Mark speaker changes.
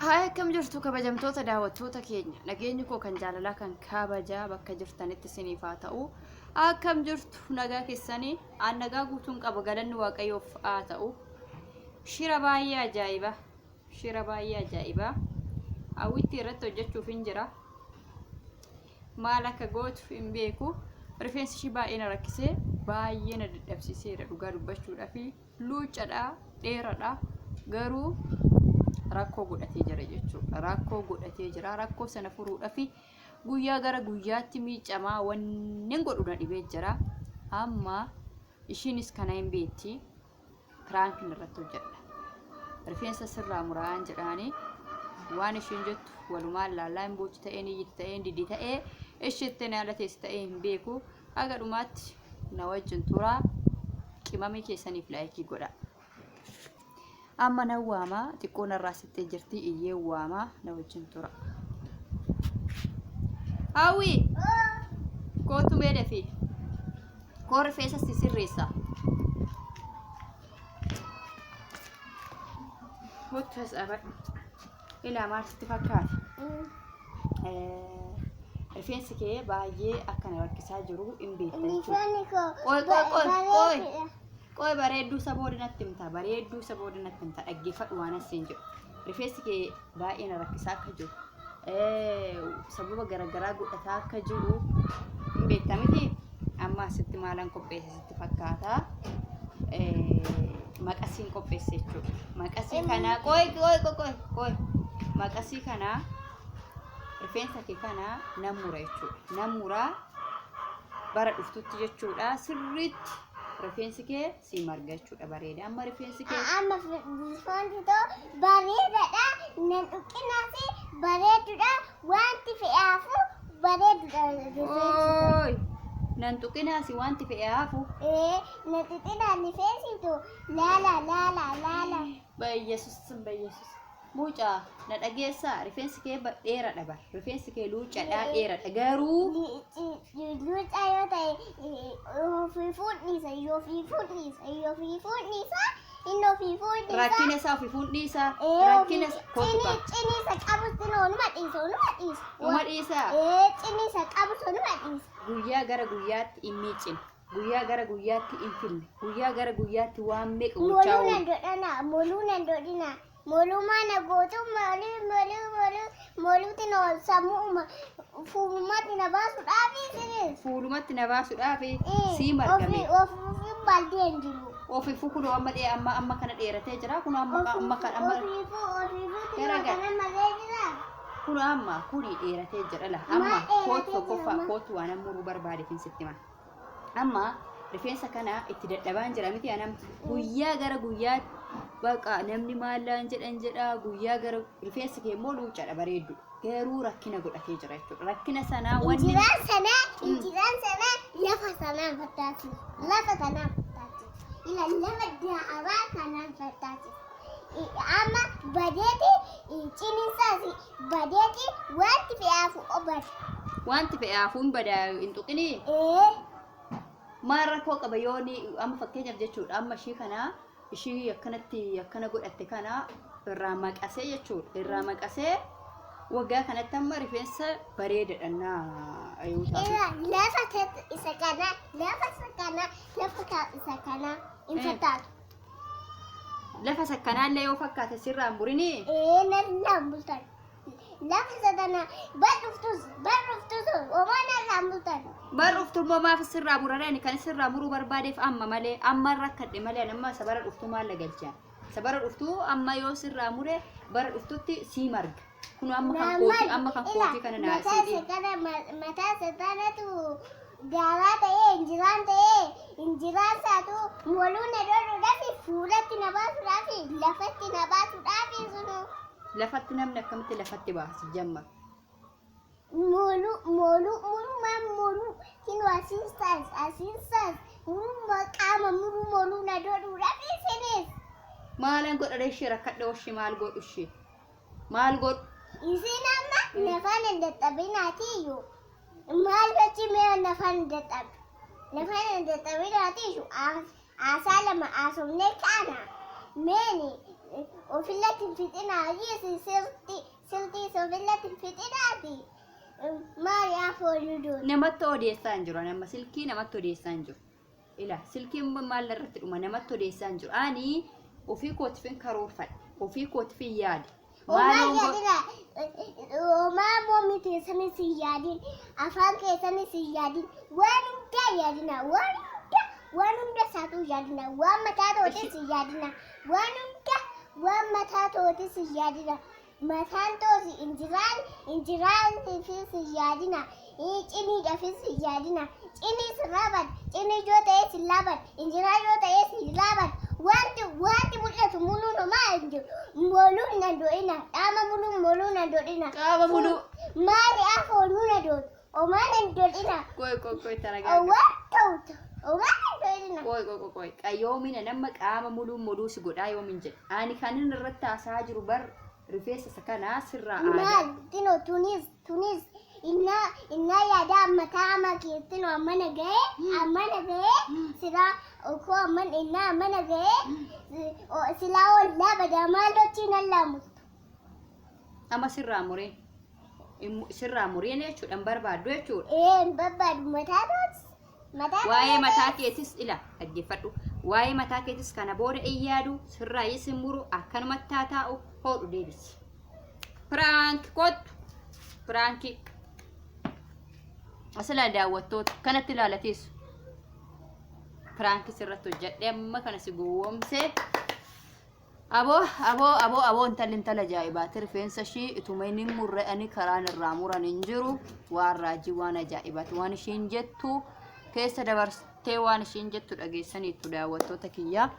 Speaker 1: Haa, akkam jirtu kabajamtoota daawwattoota keenya? Nageenyi koo kan jaalalaa kan kabajaa bakka jirtanitti isiniif haa ta'u. Akkam jirtu, nagaa keessanii? Aan nagaa guutuun qaba, galanni Waaqayyoof haa ta'u. Shira baay'ee ajaa'iba, shira baay'ee ajaa'iba Hawwitti irratti hojjechuuf hin jira. Maal akka gootu hin beeku. Rifeensi ishii baay'ee na rakkisee, baay'ee na dadhabsiiseera dhugaa dubbachuudhaafi. Luuccadha, dheeradha, garuu rakkoo godhatee jira jechuudha. Rakkoo godhatee jira. Rakkoo sana furuudhaaf guyyaa gara guyyaatti miicamaa wanni godhu na dhibee jira. Amma ishiinis kana hin beekti. Piraankin irratti hojjedha. Rifeensa sirraa muraan jedhaanii waan ishiin jettu walumaan laallaa. Hin boochi ta'ee, ni iyyiti ta'ee, hin didi ta'ee, ishiitti ni haala teessi ta'ee hin beeku. Haga dhumaatti na wajjin turaa. Qimamii keessaniif like godha. Amma nan waama, xiqqoo narraa sittee jirti, iyyee waama, na wajjin tura. Hawwi, kootu mee dafii. Koo rifeensa si sirreessa. Kootu as dhaabadhu. Ilaa, maal sitti fakkaata? Rifeensi kee baay'ee akka na rakkisaa jiru hin beekta jechuudha.
Speaker 2: Rifeensi koo
Speaker 1: Qoy, qoy, qoy, qoy.
Speaker 2: bareedudha.
Speaker 1: Qoy, bareedduu isa booda natti himta. Bareedduu isa booda natti himta. Dhaggeeffadhu waan asiin jedhu. Rifeensi kee baay'ee na rakkisaa akka jiru, sababa garaagaraa godhataa akka jiru hin beekta miti. Amma asitti maalan qopheesse sitti fakkaata? Maqasiin qopheesse jechuudha. Maqasii kana, qoy, qoy, qoy, qoy, qoy. Maqasii kana rifeensa kee kana nan mura jechuudha. Nan muraa bara dhuftutti jechuudha. Sirriitti rifeensi kee si marga jechuudha, bareeda. Amma rifeensi kee
Speaker 2: Amma rifeensi too bareedaadha. Nan dhuqqinaas bareedudha. Wanti fe'aafu bareedudha rifeensi too.
Speaker 1: Ooy! Nan tuqinaasi wanti fe'e hafu.
Speaker 2: Ee, nan xuqinaa rifeensi too laala laala laala.
Speaker 1: Bayyesus, bayyesus. Mucaa, na dhageessaa? Rifeensi kee dheeradha bar. Rifeensi kee luucadhaa, dheeradha garuu.
Speaker 2: Luucaa yoo ta'e ofii fuudhiisa, ofii fuudhiisa, ofii fuudhiisa, inni ofii fuudhiisa.
Speaker 1: Rakkina isaa ofii fuudhiisa.
Speaker 2: Ee,
Speaker 1: Rakkina isaa kootu
Speaker 2: Cinii
Speaker 1: qaba.
Speaker 2: Ciniisa qabus onuma dhiisa, onuma dhiisa.
Speaker 1: Uma dhiisaa.
Speaker 2: Ee, ciniisa qabus onuma dhiisa.
Speaker 1: Guyyaa gara guyyaatti hin miicine. Guyyaa gara guyyaatti hin filne. Guyyaa gara guyyaatti waan meeqa gochaa
Speaker 2: Moluu nan
Speaker 1: oolu.
Speaker 2: dhodhana, moluu nan dhodhina. Moluu mana gootu, moluu, moluu, moluu, moluuti na sammuuma fuulumatti na baasuudhaaf isinis.
Speaker 1: Fuulumatti na baasuudhaaf sii margame.
Speaker 2: Ofii baldee hin jiru.
Speaker 1: Ofiifuu kunoo amma dhee amma kana dheeratee jira. Kunoo amma amma kan amma
Speaker 2: Ofiifuu ofiifuu
Speaker 1: Gara gara.
Speaker 2: kana malee jira.
Speaker 1: Kunoo amma kuni dheeratee jira la. Amma
Speaker 2: Maal dheeratee
Speaker 1: kootu tokkoffaa
Speaker 2: jira amma?
Speaker 1: kootu waan muruu barbaade sitti hima. Amma rifeensa kana itti dadhabaan jira miti anam? Guyyaa gara guyyaatti baqa namni maallaan jedhan jedha. Guyyaa gara rifeensi kee immoo luucadha, bareeddu, garuu rakkina godhatee jira jechuudha. Rakkina sanaa wanni
Speaker 2: Injiraan sana, injiraan sana lafa sanaan fattaati. Lafa sanaan fattaati. Ila lafa daawaa kanaan fattaati. Amma badeeti, ciniinsaas badeeti, wanti fe'aafu obada.
Speaker 1: Wanti fe'aafuu hin badaa, hin tuqinii.
Speaker 2: Ee.
Speaker 1: Maal rakkoo qaba yoo ni amma fakkeenyaaf jechuudha, amma ishii kana, ishii akkanatti akkana godhatte kana irraa maqasee jechuudha, irraa maqasee waggaa kanatti amma rifeensa bareedadha naa yoo taatu.
Speaker 2: Ila lafa isa kana, lafa isa kana, lafa isa kana hin fattaatu.
Speaker 1: Lafa sakkanaallee yoo fakkaate sirraa hin burinii.
Speaker 2: Ee, narraan bultan. Lafa isa kana badhuftus badhuftus homaa narraan bultan.
Speaker 1: Bara dhuftu immoo maaf sirraa murareen? Kan sirraa muruu barbaadeef amma malee, amma rakkadhe malee, ani amma isa bara dhuftu maal na galchaa? Isa bara dhuftu amma yoo sirraa mure bara dhuftutti sii marga. Kun amma kan kootii, amma kan kootii kana naa
Speaker 2: mataa
Speaker 1: sii
Speaker 2: isa kana, mataa isa kanatu gaaraa ta'ee, injiraan ta'ee, injiraan isaatu moluu na dhodhuudhaaf, fuulatti na baasuudhaaf, lafatti na baasuudhaaf sunu.
Speaker 1: Lafatti namni akkamitti lafatti baasi jamma?
Speaker 2: Moluu, moluu, murumaan moluu kinoo asiin saas, asiin saas, muruma qaama muruu moluu na dhodhuudhaaf isinis.
Speaker 1: Maalan godha ishee? Rakkadhe ishee, maal godhu ishee? Maal godhu?
Speaker 2: Isin amma nafaan hin dadhabinaati iyyuu. Maal gochi mee nafaan hin dadhabu? Nafaan hin dadhabinaati iyyuu. Haasaa lama haasofnee kaana. Meeni Ofirratti hin fixinaa sirti sirtii ofirratti hin fixinaati. Maali afooluu doon.
Speaker 1: Namatti odeessaa hin jiru. Ani amma silkii namatti odeessaa hin jiru. Ila silkiin maal irratti dhuma namatti odeessaa hin jiru. Ani ofii kootifin karoorfadhe. Ofii kootifin yaade.
Speaker 2: Homaa
Speaker 1: Maaloon
Speaker 2: yaadina. Homaa mormi keessanis hin yaadin. Afaan keessanis hin yaadin. Waan hundaa yaadina. Waan hunda waan hunda isaatu yaadina. Waan mataa tootis hin yaadina. Waan hunda waan mataa tootis hin yaadina. Mataan toosi injiraan injiraanifis hin yaadina. Ciniidhaafis hin yaadina. Cinii sirraa bad. Cinii yoo ta'es hin laaban. Injiraa yoo ta'es hin laaban. Wanti wanti mul'atu muluun homaa hin jiru. Moluun nan do'ina. Qaama muluun moluun nan do'ina.
Speaker 1: Qaama muluu.
Speaker 2: Maali afoonuu na do'u. Homaa nan do'ina.
Speaker 1: Qoy qoy qoy taragaagga.
Speaker 2: Waan ta'u homaa nan do'ina.
Speaker 1: Qoy qoy qoy qoy. Qayyoomina nama qaama muluu moluu si godhaa yoomin jedhe. Ani kan inni irratti haasa'aa jiru bar rifeensa isa kanaa sirraa aadaa.
Speaker 2: Maal tino tunis tunis innaa innaa yaada mataa ama keessino ammana ga'ee ammana ga'ee silaa okoo amman innaa ammana ga'ee silaa ollaa badaa maal dochiin allaamustu.
Speaker 1: Amma sirraa mureen. Sirraa mureen jechuudha hin barbaaddu jechuudha.
Speaker 2: Ee hin barbaadu mataa toos mataa
Speaker 1: Waa'ee mataa keetis ila dhaggeeffadhu. Waa'ee mataa keetis kana booda hin yaadu sirraa isin muru akkanumatti haa taa'u hodhu deebisi. Piraank kottu. Piraankii. Asila daawwattoota kanatti ilaalateessu. Piraankii sirratti hojjedhee amma kana si gowwoomsee. Aboo aboo aboo aboo intalli intala ajaa'ibaati rifeensa ishii ituma inni hin murre ani karaan irraa muran hin jiru waan raajii waan ajaa'ibaati waan ishiin jettu keessa dabartee waan ishiin jettu dhageessaniittu daawwattoota kiyyaa.